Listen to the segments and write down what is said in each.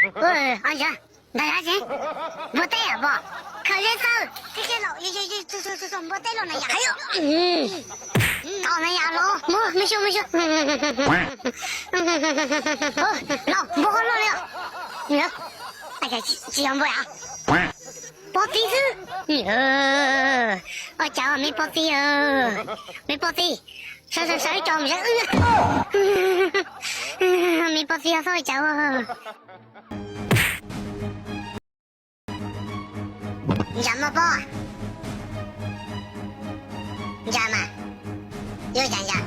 Ntawd dab tsi? Npua teb os pog? Khaws zeb xawb. Npua teb los na yom. Tau na yom los muab me xyu me xyu. Los npua loj li os. Tsis yog npua yom. Pob txib xwb. Ua cas me pob txib, me pob txib, sawv sawv sawv ib co mus seb. Me pob txib xoj ua cas. Ntsa muaj pob. Ntsa mas. Yuav cas ntsa?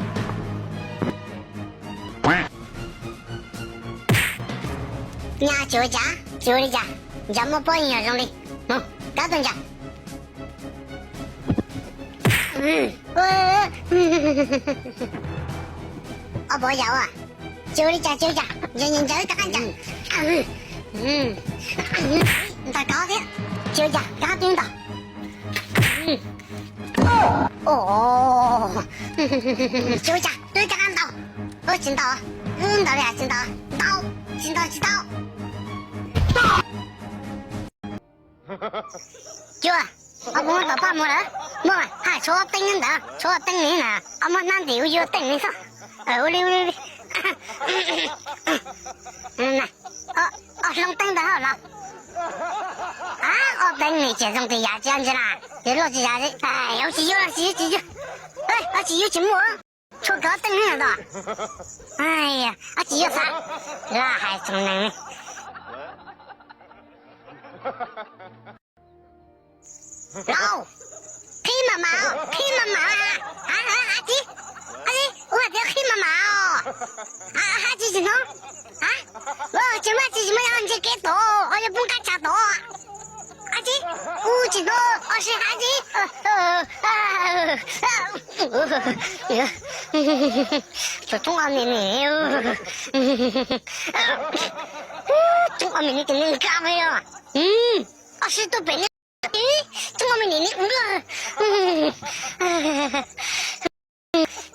Nyaj tsis ua cas, tsis ua li cas. Ntsa muaj pob yeej yog zoo li. Mus, kab tuaj ntsa. Ob pov yam ua. Tsis ua li cas, tsis ua li cas, ntsa ntsa ntsa rov qab ntsa. Ntag kov thiab. Tsis ua li cas, rov qab twb ntag. Tsis ua li cas, twb rov qab ntaus. Tsis ntaus, ntaus li tsis ntaus, ntaus, tsis ntaus tsis tau. Cuaj, ob peb muab tom paj mus lawm, muaj mas haj tshuav ob teeb ntawd, tshuav ob teeb li na, ob muab hnab ntim ua yuav teej li xwb. Ua li, ua li, ua li. Ob hloov teeb ntawd hauj los. Ob teeb ni tsis zoo tis yav tsis ntsi na, ces luaj tsis yav, tsis yuav, tsis yuav, tsis yuav. Tsis yuav tsis muaj. Tshuav kov teej li ntawd. Ab tsis yuav xav, laj hais tsoom neeg. Lauj, qhib mas mas, qhib mas mas. Ab tsi, ab tsi, ua tias qhib mas mas os. Ab tsi tsis hnov. Tsis muaj tsis, tsis muaj yog ntsia kev tod, yog poob qab tshav tod. Ab tsi, u tsis hnov, ob sib hais tsi. Tsoob ob me niam, tsoob ob me niam tus neeg nkaj me os. Ob sib tuaj pem ne, tsoob ob me niam ne,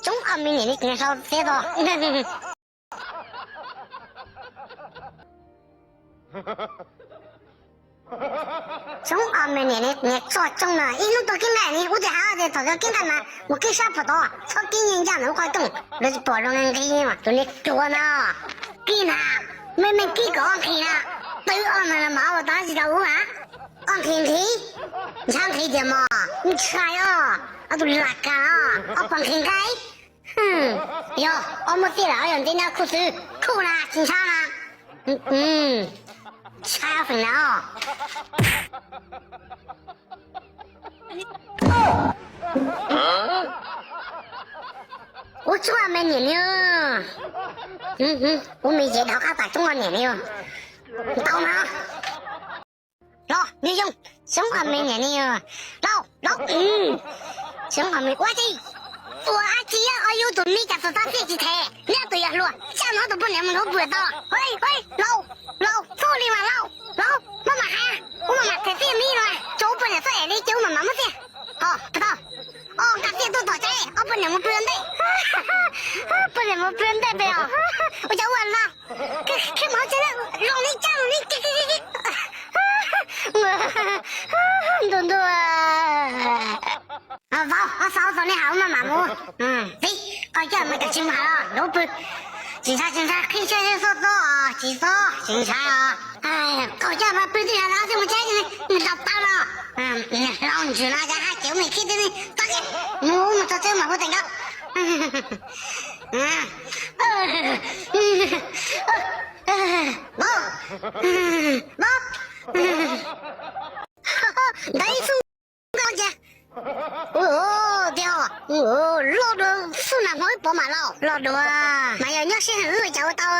tsoob ob me niam ne, hlo txiav tod. Tsoob ob me niam ne, niam txoj tsoob na, ib hnub tuaj keeb nqaij ne, ub twb hais tias thaum tuaj keeb nqaij mas mus keeb sab phom tod, txhob keeb nqaij ncaj ntawm lub qhov rooj, lawv tsis pom zoo nqi nqi mas tus niag ruam na. Keeb na, me me keeb kom ob nqhis na, twb ob nqhis los mas ua tau tsis tau ub na. Ob nqhis nqhis, ntshav nqhis tiag mos, ntshai os, ob tug lam kas, ob phav nqhis nqaij. Yog ob muab txij lawm, ob yog ntev nyab khuj xwb, khuj na tsis ntshav na. Ntshai ob feem na os. Ub, tsoob ob me niam ne. Ub, me yev dhau qab pas tsoob ob niam ne. Ntau na. Los, yus yoo, tsoob ob me niam ne. Lauj, lauj, tsoob ob me, ua tsi, ua dab tsi, ob yus tus me cas txog txaj txiaj tsis them, neb tus yog hluas, tsa no tus poj niam mus nrog pw tau. Ua, ua, lauj, lauj, txhob li mas lauj, lauj, maj mam hais, ua maj mam them txiaj me no, tso ua poj niam txhob em li ces ua maj mam muab txiaj. Ho, tau, ob nqa txiaj tuaj tom tsev, ob poj niam mus pw ua ntej. Poj niam mus pw ua ntej pem os. Ua cas ua no? Khib mov tsev lawm, los li cas los li. Ntuj ntuj. Vauv, ob xav tau nej hais maj mam mus. Txiv, koj coj mas koj tsis mus hais los lub pw. Tsis ntshai tsis ntshai, qhib siab xoj txob tsis txob tsis ntshai os. Koj coj mas pw tij na, tij mus tsev, nws ntaus taw los. Hlau ntswg no cas haj cev me khib tij, txog tsev, mus mus txog tsev mas hu teem nkawd. Vauv, vauv, ntawd ib xub nkauj ntsia. Tiag, loj dua xub nas hmo ib pov mam lauj, loj dua. Mas yog nyob sib heev wb cas ua tau.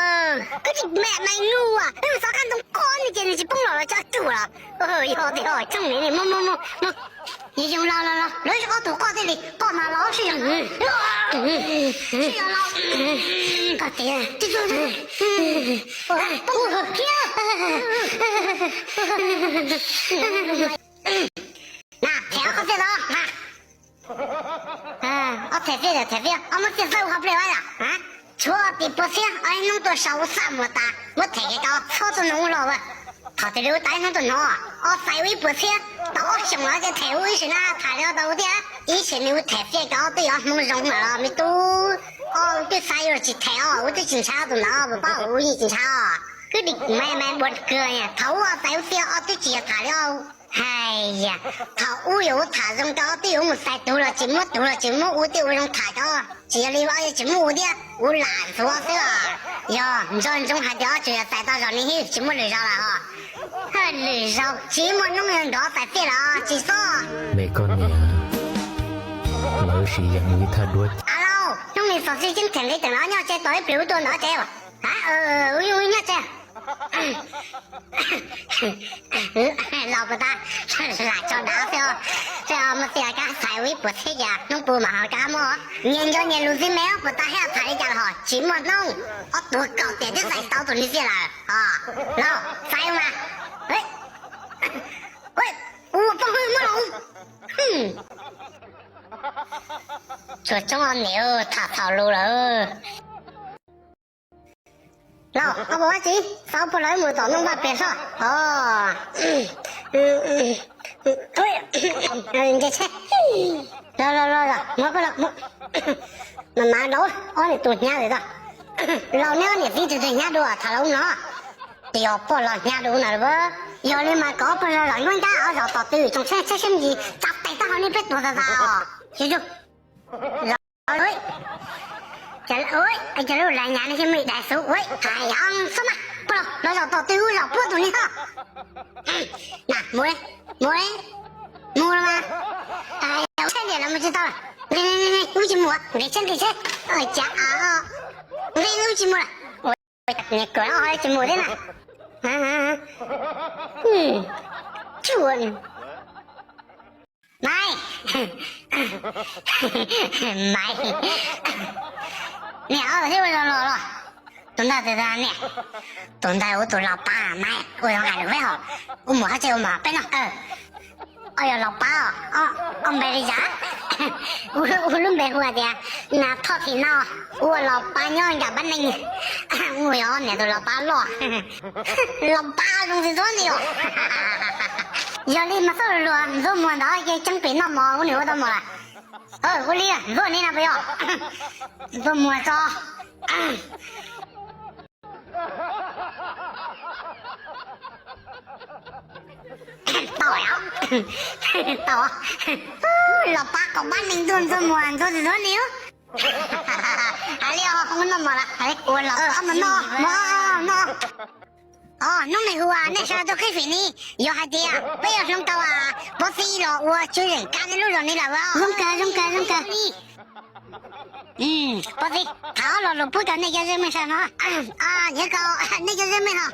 Koj tsis me me nug, wb xov qab ntoo qoj ne ces nws tsis poob los los tso rug los. Yog tiag, tsoom niam ne, mus mus mus mus. Yus yus los los los, lawv ob tug qoj thiaj li qoj mas los sib yog. Sib yog los. Koj tias, poob thiab. Na, them ob qhov txiaj los na. Ob them txiaj, them txiaj, ob muab txiaj txawb ua qhov pliag yom. Tshuav tim puas txhiab, ob ib hnub tuaj sau ua xaj muag tas muab them kev kauv txhob tuaj noog ub los. Thaum twg li ub tau ib hnub tuaj hnov, ob xais ua ib puas txhiab tau ob xyoos los ces them ub ib sim na tham li tau ub thiab. Ib sim nws ua them txhiab kauv twb yuav hmoov zoo lawm los me tub. Ob twb xav yuav tsis them os, ub twb tsis ntshaw tus ntawd puas paub, ub yeej tsis ntshaw os. Kwv di me me npua kawg, thaum ub ob xais ua txhiab ob twb tsis yog tham li os. Hais yam, thaum ub yuav ua tham zoo rau twb yuav mus xais tus los tsis muab, tus los tsis muab, ua twb ua zoo tham rau, tsis yog li ob tsis muab ua thiab, ua lam ntxuav xwb os. Yog nco ntsoov hais tias ob tsuas yog xais tau zaum ni hib tsis muaj lwm zaus lawm os. Haj lwm zaus tsis muaj hnub yuav nrov xais txhiab lawm tsis txhob. Me koj niam, lawv siv yam mus ib thaj duab. Aw lauj, hnub ni xov xwm ceeb them nqi teem los nyob tsev tos ib pliag wb tuaj ntawm tsev. Ua nyob tsev. Laus puas tas, lam tso dav xwb os. Tej mus txias kab xais ua ib puas txhiab cas hnub puas mam ho kab muab. Nyias nco nyias lus xwb me, puas tas haj tham li cas los ho tsis muaj hnub. Ob tuag kaum tiam twb xais tau tus ni txiaj lawm os. Laus, xais mas. Ua poj hwj muab los. Tsuas tsoob ob niam tham txhaum lus lawm. Los, ob puas dab tsi? Xav puag los wb mus tom ntoo vaj pliag soj. Nce tsheb. Los los los, muab koj los. Mas mas laus, ob niag tus hnyav lawm tag. Laus neb ob niam txiv tus twg hnyav dua tham laus no. Tias poj los hnyav dua na. Yog li mas kom ob pog zos zom nkauj nkab, ob zos tom tw tsoom tsheb tsheb seb ntsis tsa tes taub hau nej peb tuag tas tas os. Ces lub lais nyav ne, ces me dais xub ua, hais yog xub mas pog los zom tom tw ua zom puab tus ni ho. Na, mus, mus, mus los mas. Tsheb liam los mus tsis tau. Wb tsis mus, nqis tsheb nqis tsheb. Cas, nqis wb tsis mus lawm. Niam kuam ho tsis mus thiab na. Tsuas Maiv, Maiv, niam, ob tug thiab ua zoo los los? Tus ntawd, niam, tus ntawd ua tus laus pab Maiv, ua zoo hais lus peb hauv, ua mus hab tse ua mas peb noj. Ob yog laus pab, ob npe li cas? Ua lub npe hu hais tias Nas Thoj Thim no, ua laus pab nyob nram Pab Neeg. Ua yog niam tus laus pab loj. Laus pab zoo txiv txob ntxiv os. Yog li mas txhob luag, Ntxuaj Muag ntawd ces tseeb pem noj mov ua nws ua tau mov lawm. Ua li Ntxuaj ni na puas yog? Ntxuaj Muag tso. Tau, tau. Laus pab kom Pab Neeg tuaj, Ntxuaj Muag ntxuaj txiv txob ntxiv. Hais li os, noj mov lawm, ua los noj, noj. Os, hnub no hu nej sawv daws tuaj qhib fim ni, yog hais tias peb yuav hloov tau Pov Txib los ua tswv yeej kav nej lub zos ni lawm. Zoo kawg, zoo kawg, zoo kawg. Pov Txib, tham ob lo lus pub rau nej cov zej meej sawv daws no. Nyob ko, nej cov zej meej ho,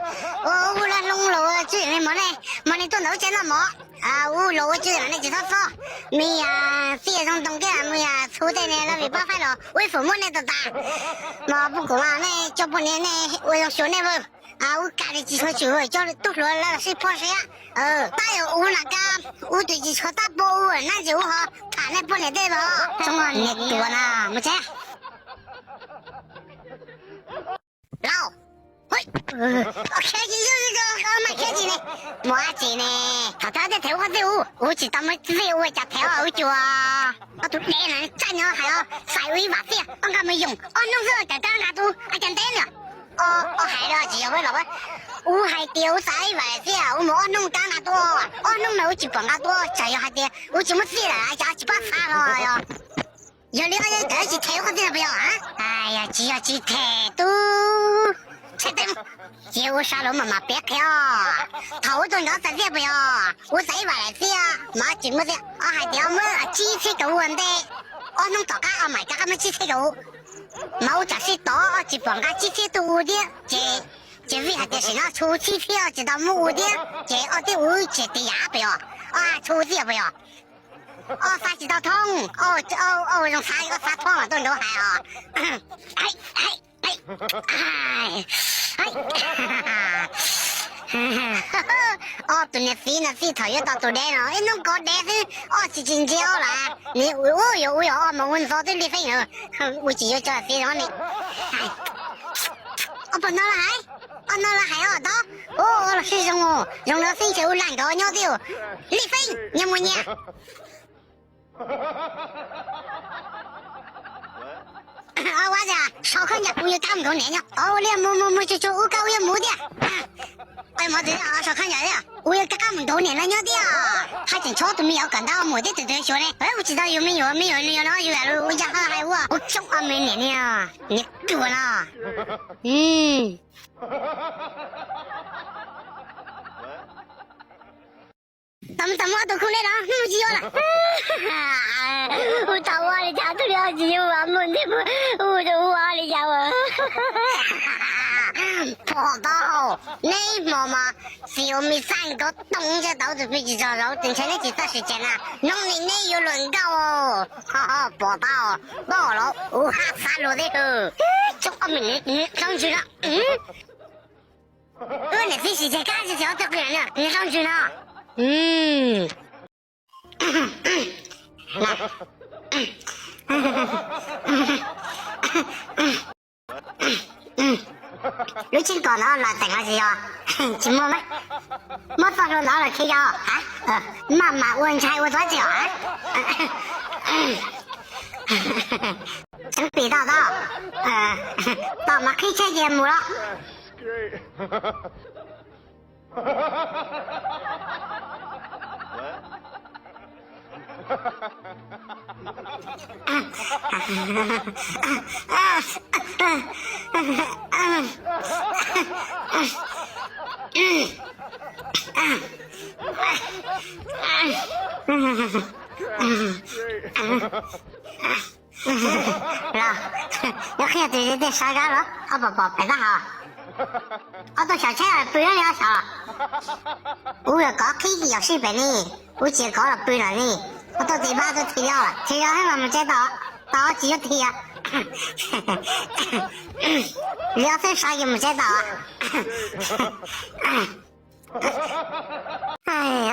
ua lawv hloov los ua tswv yeej li mov ne, mov li tuaj ntawm ub tsev noj mov, ua los ua tswv yeej nej tsis txhob txhob. Me yas Txij Zoo Ntoo thiab me yas Txhu tej ne lawv vim pab faib los ua ib fum muab nej tag tas. Mos pub kuv mas nej coj poj niam nej ua zoo xyuas nej vawj. Ub, kav li tsis tshua tswm coj tub hluas lawv sib phob siab. Tab yog ub na kab, ub twb tsis tshua tab pov ub na ces ub ho tham nej poj niam tej vawj. Niag tuag na, mus tsev. Laus, khiav tsis, khiav tsis ne, mus dab tsi ne? Thaum twg thiaj them ua qhov txij ub? Ub tsis tau muaj txij ua cas them ub cuag. Ob tug dev na, txaj nyob hais os, xaiv ua ib vam txiaj ob nqa mus yoog ob hnub xwb cas kab nqa tuaj, ua cas ntev na. Os, hais los tsis yog peb los, ub hais tias ub xaiv ib vam txiaj ub mus ob hnub kab nqa tuaj, ob hnub no ub tsis pom nqa tuaj, tsam yog hais tias ub tsis muaj txij lawm cas tsis pab xa los yog. Yog li ob tug tsis them ua qhov txij no puas yog? Yog tsis yog tsis them tub. Tsheb teb, cia ua sab los mam mam piav qhia os. Thaum ub tuaj nrov xaiv txiaj puas yog? Ub xaiv ib vam txiaj mas tsis muaj txiaj, ob hais tias muab tsib txhiab rau ua ntej, ob hnub tom qab ob mam rov qab muab tsib txhiab rau. Mas ub tsam sib tod tsis pom nqa tsib txhiab tuaj ua thiab ces, ces vim hais tias sim no tshuav tsib txhiab tsis tau muab ua thiab ces ob tib ub tsis tiv yam puas yog? Ob tshuav txiaj puas yog? Ob xav tsis tau thoob, ob zoo xav, ob xav thoob mas tuaj nrauv hais os. Ob tug niam txiv no txij thaum yuav tau tus dev no ib hnub kov dev xwb, ob tsis tsis ntsia ob lawm. Nws ua yuav ua yog ob mas ua ntxov twb li feeb, ua tsis yuav cov txiv no ne. Ob pog no los hais, ob no los hais os tod. Ua los sib zoo, zoo no xeeb tseem ua lag nkaus nyob thiab. Li feeb, nyias mus nyias. Ua cas sau khaub ncaws kuv yuav kab mus nkaum niam nyob. Ua li mus mus mus tsuag tsuag ua kab ua yuav mus thiab. Ua mov twg sau khaub ncaws thiab ua yuav kab mus nkaum niam no nyob thiab. Haj tseem tshuav tus me nyuam kawm ntawv mus thiab tus twg xyuas ne. Ua tsis tau yus me nyuam, me nyuam no yus ua cas hais ua ua coob ob me niam niag niag ruam no. Tau muab ob tug khub dej los hnub tsis yuav lawm. Ua tau ua li cas tug li tsis yuav mus ntij ua tau ua li cas. Pom tau, neb hmo mas txiv ua me xaj nkaug toog ntshe tau tus plig tsis txog zaum tus ntshai neb tsis txawj sim cem na, hnub no neb yuav luag nkauj. Pom tau, pom los ua haj xav luag thiab. Tsob ob me niag hlob ntsws no. Wb niam txiv sim cem kab tsis tsis ob tug qia niag hlob ntsws no. Lub tseeb kom no los teem los tsis yog, tsis muaj, muab txoj hlua ntawd los khi yog maj mam ua ntshai ua txob tsis os. Tseeb pim tau tau, tom mas qhib tsheb ces mus los. Los, nyob qhia tus tej sab zab los ob pom pom pem tab hos. Ob tug xyov tsheb pw li ob xyov. Ub, yog kov qhib yos sij pem ne, ub, tsis kov los pw lawm ne. Ob tug tis pab tug thim yos, thim yos thiab mas mus tsev tau, tau tsis yog thim. Li ob txhiab sawv yus mus tsev tau.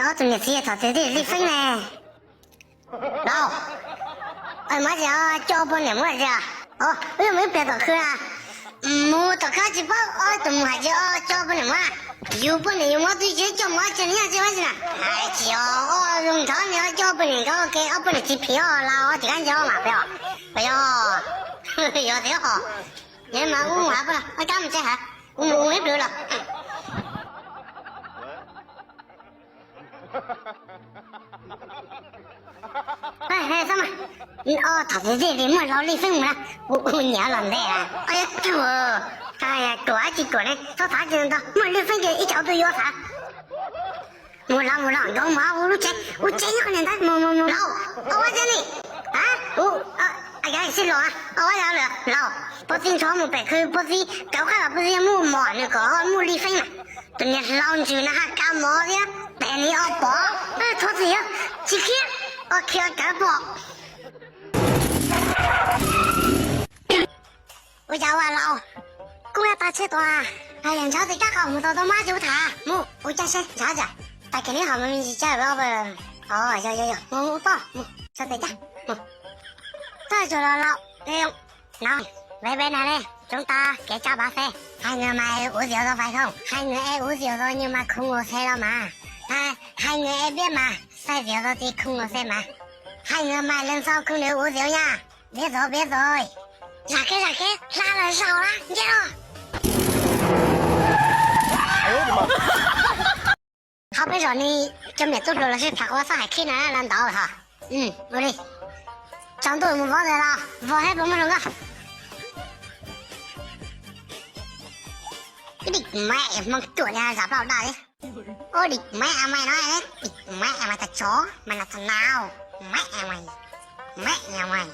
Ob tug niam txiv thaum twg thiaj li feeb ne. Laus, mas tsis coj poj niam mus tsis? Wb yuav mus ib pliag tom khw na. Mus tom khw tsis paub, ob tug mus hais tias coj poj niam mus. Yus poj niam yus muab twb tsis coj mus tsev nyob tsis paub tsi na. Hais tsis os, zoo nrov ne, coj poj niam nkawd ua ke, ob poj niam txiv phim os, Laus, tsis kab ntsia mas peb os. Yog, yog tiag os. Yog mas ub mus hais poj niam, ua kab mus tsev hais, ub mus ib pliag los. Txhob mas, o, thaum twg li muaj Laus Li Feeb mus na, ua nyiam los ntev. Ruam, ruam tsis ruam ne, txhob txhav tsis ntau, muaj Li Feeb ces ib tsaus tuaj yuav txhav. Mus los mus los, nkawd mus ua lub tsev, ua tsev nyob qhov niag ntawd, mus mus mus. Laus, ua tsev ne. Sib los, ua tsev lawm Laus. Pov txiv ntshov mus pem khw, pov txiv kauv qab los pov txiv muaj mom nws kom muaj Li Feeb na. Tus niag hlau ntsws no haj kav mov thiab tes ni o pom. Thov txim, tsis khiav, o khiav kav pom. Ua cas ua Laus, kuj yog tag tsheb tuaj, yog ntshav tes kab qhov mus tau tau mab ces ua tham mus ua cas seb ntshav cas. Tas kiag neb hom me ntsis tsa, o yog yog yog, mus mus poj mus ntshav tes kab mus. Txog tsuas los Laus, no, ve ve na le, chúng ta kể cho bà xem, hai người mà uống rượu rồi phải không? Hai người em uống rượu rồi nhưng mà không ngồi xe đâu mà. Hai, hai người em biết mà, say rượu rồi thì không ngồi xe mà. Hai người mà lần sau không được uống rượu nha. Biết rồi, biết rồi. Zam kev, zam kev, hla los zaum na, nce los. Qhov peb zos ni, cov me tub hluas los sib tham ua txhob hais khib na, los ntawd ho. Ua li. Tsaus ntuj mus vov ntawd los vov thiab puas muaj hluas nkauj? Ib dim maiv, Hmoob ruam li zam plaub daj li. Ub, dim maiv a mais no, dim maiv a mais tas tsov, mais no tas nau, maiv a mais, maiv a mais.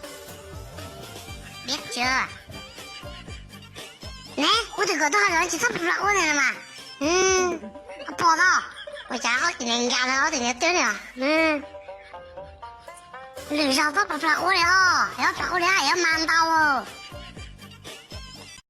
Biết chưa? Ne, ub, tus kom tuaj ho tsis txhob plam ub ntawd mas. Pom tau, ua cas ob tug niag nkag ntawd ob tug niag twb ne. Lwm zaug txhob plam ub li os, yog plam ub li yuav mas ntau.